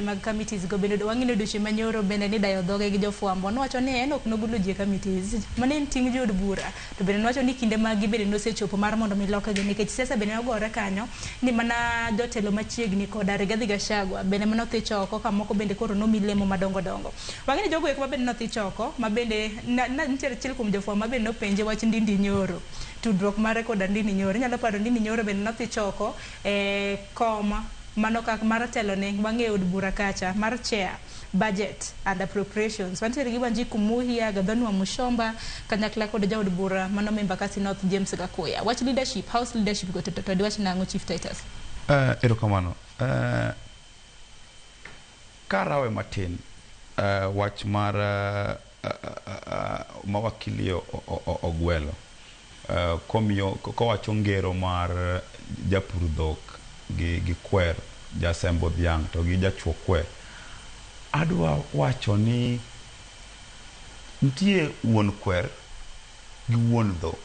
Mag committees go bende wang'e ni odiochieng' manyoro bende ni dayo dhoge gi jofwambo nowacho ni en ok nogolo ji e committees mano en ting' jood bura to bende nowacho ni kinde maggi bende nosechopo mar mondo mi lokgi nikech siasa bende nogore kanyo ni mana jotelo machiegni koda Rigathi Gachagua bende mane othich oko ka moko bende koro nomi lemo madongo dongo. Wang'e ni jogo eko ma bende nothich oko ma bende nitiere achiel kuom jofwambo ma bende nopenje wach Ndindi Nyoro tudruok mare koda Ndindi Nyoro inyalo paro Ndindi Nyoro bende nothich oko e kom mano kak mar telo ne wang'e od bura kacha mar chair budget and appropriations wantiere gi Wanjiku Muhia, Gathoni Wamuchomba kanyakla kod jaod bura mano Embakasi North James Gakuya. Wach leadership, house leadership go to diwach nang'o Chief Titus? Erokamano. Karawe matin wach mar ma wakili ogwelo komiyo kowacho ngero mar japur dhok gi kwer jasembo dhiang' to gi jachuo kwer. Adwa wacho ni nitie wuon kwer gi wuon dhok.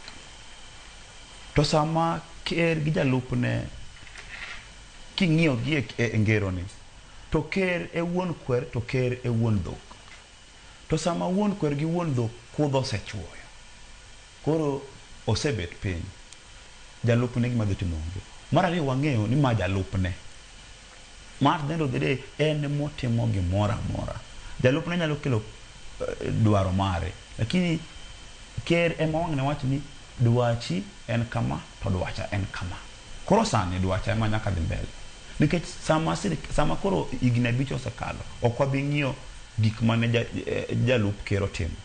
To sama ker gi jalupne king'iyo gi e ngero ni to ker e wuon kwer to ker e wuon dhok. To sama wuon kwer gi wuon dhok kudho osechuoyo, koro osebet piny, jalupne gima dhi timo onge. Mar ariyo wang'eyo ni ma jalupne. Ma at the end of the day en emotimo gimoro amora. Jalupne nyalo kelo dwaro mare, lakini ker ema wang' ne wach ni dwachi en kama to dwacha en kama. Koro sani dwacha ema nyaka dhi mbele. Nikech sama koro higni 5 osekalo, ok wabi ng'iyo gik mane jalup ker otimo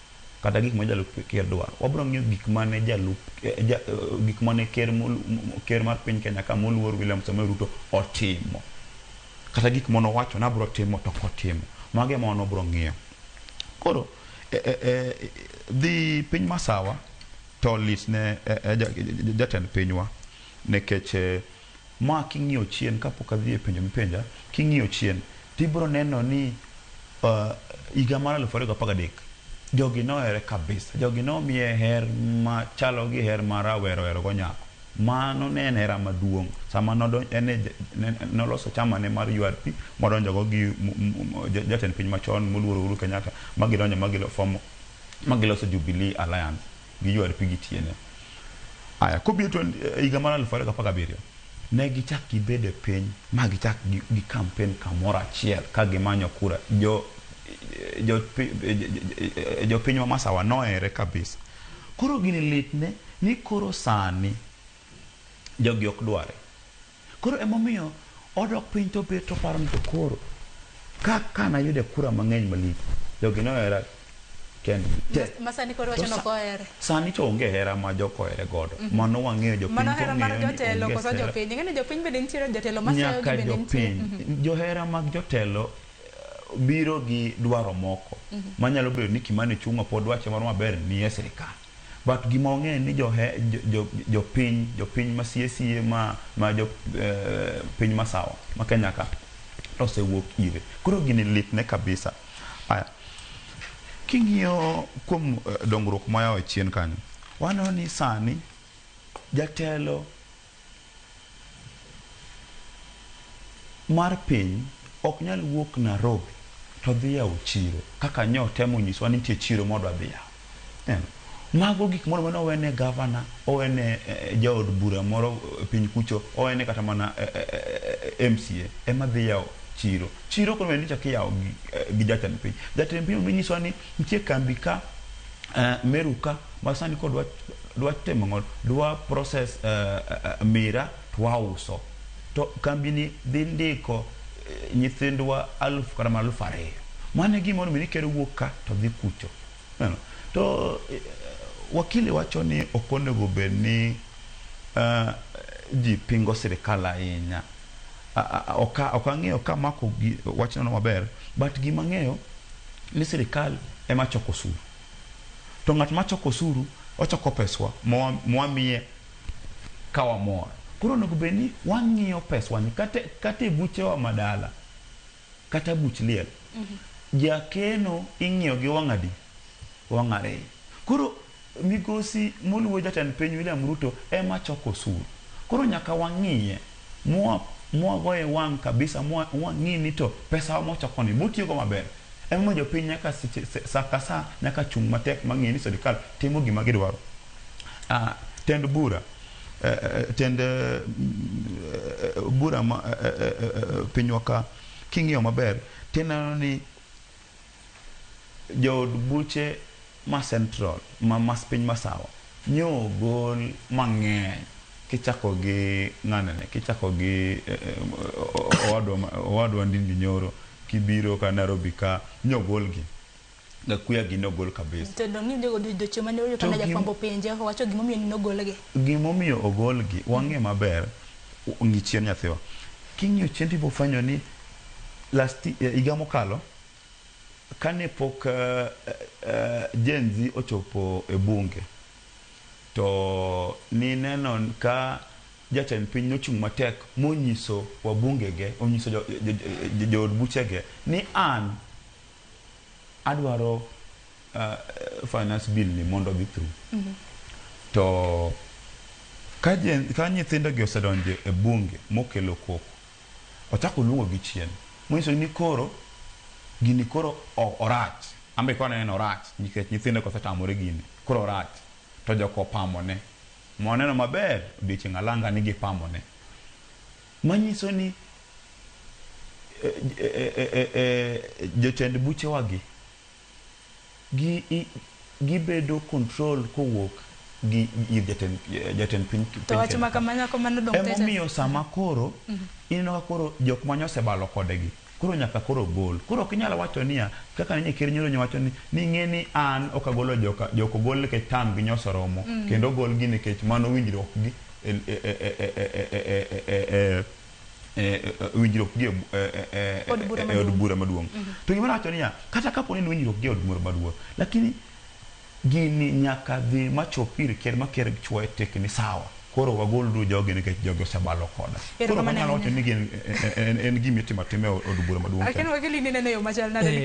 kata gik ma jalup ker dwaro. Wabiro ng'iyo gik mane jalup gik mane ker mar piny Kenya ka moluor William Samoei Ruto otimo. Kata gik mane owacho ni abiro timo to ok otimo. Mago ema wan wabiro ng'iyo. Koro dhi piny masawa to lit ne jatend pinywa nikech ma king'iyo chien kapok adhi e penjo mipenja, king'iyo chien tibiro neno ni higa mar 2013 jogi nohere kabisa. Jogi nomiye her machalo gi her mar rawera ohero go nyako. Mano ne en hera maduong' sama noloso chama ne mar URP modonjo go gi jatend piny machon moluor Uhuru Kenyatta magidonjo magiloso Jubilee Alliance gi URP gi TNA. Aya, kobiro to higa mar 2017 ne gichak gibedo e piny ma gichak gi campaign kamoro achiel ka gimanyo kura. Jopiny ma Masawa nohere kabisa. Koro gini litne ni koro sani jogi ok dware. Koro emomiyo odok piny to bet to paro ni to koro ka nayude kura mang'eny malich, jogi nohera kendgi te. Ma sani koro wacho ni ok ohere. Sani to onge hera ma jok ohere godo. Mano wang'eyo jopiny Mano hera mar jotelo koso jopiny. Ing'e ni jopiny bende nitiere jotelo maseyo gi bende nitie. Nyaka jopiny. Johera mag jotelo biro gi dwaro moko manyalo bedo ni Kimani Ichung'wa pod dwache moro maber ni e sirikal. But gima wang'eyo ni jopiny ma sie sie ma piny masawa ma Kenya ka osewuok ire. Koro gini litne kabisa. Aya, king'iyo kuom dongruok moyawo chien kanyo, waneno ni sani jatelo mar piny ok nyal wuok Nairobi to dhi yawo chiro kaka nyo temo nyiswa ni nitie chiro modwa dhi yawo. Mago gik moro mane owene gavana, owene jaod bura moro piny kucho, owene kata mana MCA ema dhi yawo chiro. Chiro koro ni chak iyawo gi jatend piny. Jatend piny onyisowa ni nitie kambi ka Meru ka ma sani koro dwa timo ang'o? Dwa process mira to wauso. To kambi ni dhi ndiko nyithindwa 1000 kata mana 2000. Mano e gima onego ni ker wuok ka to dhi kucho. To wakili wacho ni ok onego bed ni ji pingo sirikal ahinya. Ok ang'eyo ka mako wachno maber, but gima ang'eyo ni sirikal ema choko osuru. To ng'at ma choko osuru, ochoko peswa mwamiye ka wamor. Koro onego bed ni wang'iyo peswa ni kata e buchewa madala, kata buch liel, jakeno ing'iyo gi wang' adi? Wang' ariyo. Koro migosi moluwo jatend piny William Ruto ema choko osuru. Koro nyaka wang'iye Mwagoye wang' kabisa, mwang'i ni to pesa mochoko ni butiyogo maber. Emomiyo jopiny nyaka seche sa ka sa nyaka chung' matek mang'e ni sirikal timo gima gidwaro. Tend bura tend bura ma pinywa ka king'iyo maber tineno ni jood buche ma central ma piny masawa nyo ogol mang'eny kichako gi ng'anene kichako gi owadwa Ndindi Nyoro kibiro ka Nairobi ka nyogolgi Gakuya gi nogol kabisa. To dong' ni odiochieng' mane oyudo To kana jafwambo penje owacho gimomiyo nogolgi. Gimomiyo ogolgi wang'e maber ng'i chien nyathiwa. King'iyo chien tibo fwenyo ni last higa mokalo kane pok Gen Z ochopo e bunge to nineno ka jatend piny nochung' matek monyiso wabunge ge onyiso jood buchege ni an adwaro finance bill ni mondo odhi through. To ka nyithindo gi osedonjo e bunge mokelo koko, ochako oluongo gi chien. Monyiso ni koro gini koro orach. An be koro aneno orach nikech nyithindo go osetamore gini. Koro orach. To joko opamone. Mwaneno maber odiochieng' alanga ni gipamone. Manyiso ni jotend buchewa gi gibedo control kowuok gi ir jatend piny. To wach ma kamano kamano dong' Emomiyo sama koro ineno ka koro jok mane osebalo kodgi koro nyaka koro gol. Koro ok inyal wacho niya kaka ne ker nyoro nyowacho ni ng'e ni an ok agolo joka jok ogol nikech tam gi nyosoromo kendo ogol gi nikech mano winjruok gi winjruok gi e od bura maduong'. To gima nawacho niya kata kapo ni en winjruok gi e od bura maduong' lakini gini nyaka dhi machop ir ker ma ker chuoye tik ni sawa koro wagoluru jogi nikech jogi osebalo koda. Koro Erokamano wanyalo wacho ahinya. ni en gima itimo atima e od bura maduong'. Aken wakili ineno e yo machal nade?